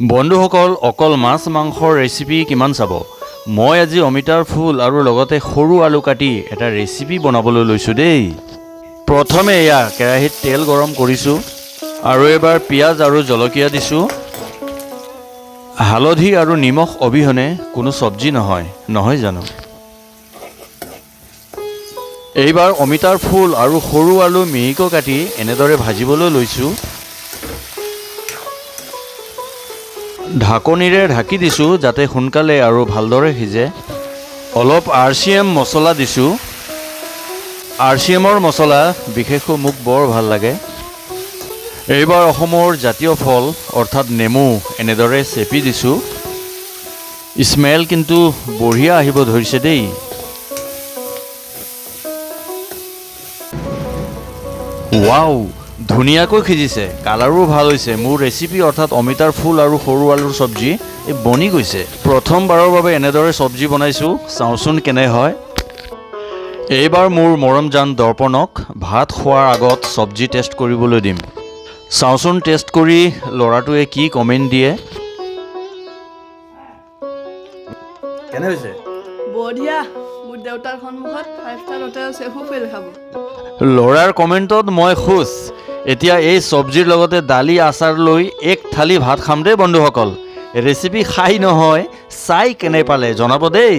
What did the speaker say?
বন্ধুসকল, অকল মাছ মাংসৰ ৰেচিপি কিমান চাব? মই আজি অমিতাৰ ফুল আৰু লগতে সৰু আলু কাটি এটা ৰেচিপি বনাবলৈ লৈছোঁ দেই। প্ৰথমে এয়া কেৰাহীত তেল গৰম কৰিছোঁ আৰু এইবাৰ পিঁয়াজ আৰু জলকীয়া দিছোঁ। হালধি আৰু নিমখ অবিহনে কোনো চব্জি নহয়, নহয় জানো? এইবাৰ অমিতাৰ ফুল আৰু সৰু আলু মিহিকৈ কাটি এনেদৰে ভাজিবলৈ লৈছোঁ। ঢাকনিৰে ঢাকি দিছোঁ, যাতে সোনকালে আৰু ভালদৰে সিজে। অলপ আৰ চি এম মছলা দিছোঁ। আৰ চি এমৰ মছলা বিশেষকৈ মোক বৰ ভাল লাগে। এইবাৰ অসমৰ জাতীয় ফল অৰ্থাৎ নেমু এনেদৰে চেপি দিছোঁ। স্মেল কিন্তু বঢ়িয়া আহিব ধৰিছে দেই। ৱাও, ধুনীয়াকৈ সিজিছে, কালাৰো ভাল হৈছে। মোৰ ৰেচিপি অৰ্থাৎ অমিতাৰ ফুল আৰু সৰু আলুৰ চব্জি এই বনি গৈছে। প্ৰথমবাৰৰ বাবে এনেদৰে চব্জি বনাইছোঁ, চাওঁচোন কেনে হয়। এইবাৰ মোৰ মৰমজান দৰ্পণক ভাত খোৱাৰ আগত চব্জি টেষ্ট কৰিবলৈ দিম। চাওঁচোন টেষ্ট কৰি ল'ৰাটোৱে কি কমেণ্ট দিয়ে। কেনে হৈছে? বঢ়িয়া। মোৰ দেউতাৰ সন্মুখত ফাইভ ষ্টাৰ হোটেলৰ চেফো ফেইল খাব। ল'ৰাৰ কমেণ্টত মই খুচ। এতিয়া এই চব্জিৰ লগতে দালি, আচাৰ লৈ এক থালি ভাত খাম দেই। বন্ধুসকল, ৰেচিপি খাই নহয়, চাই কেনে পালে জনাব দেই।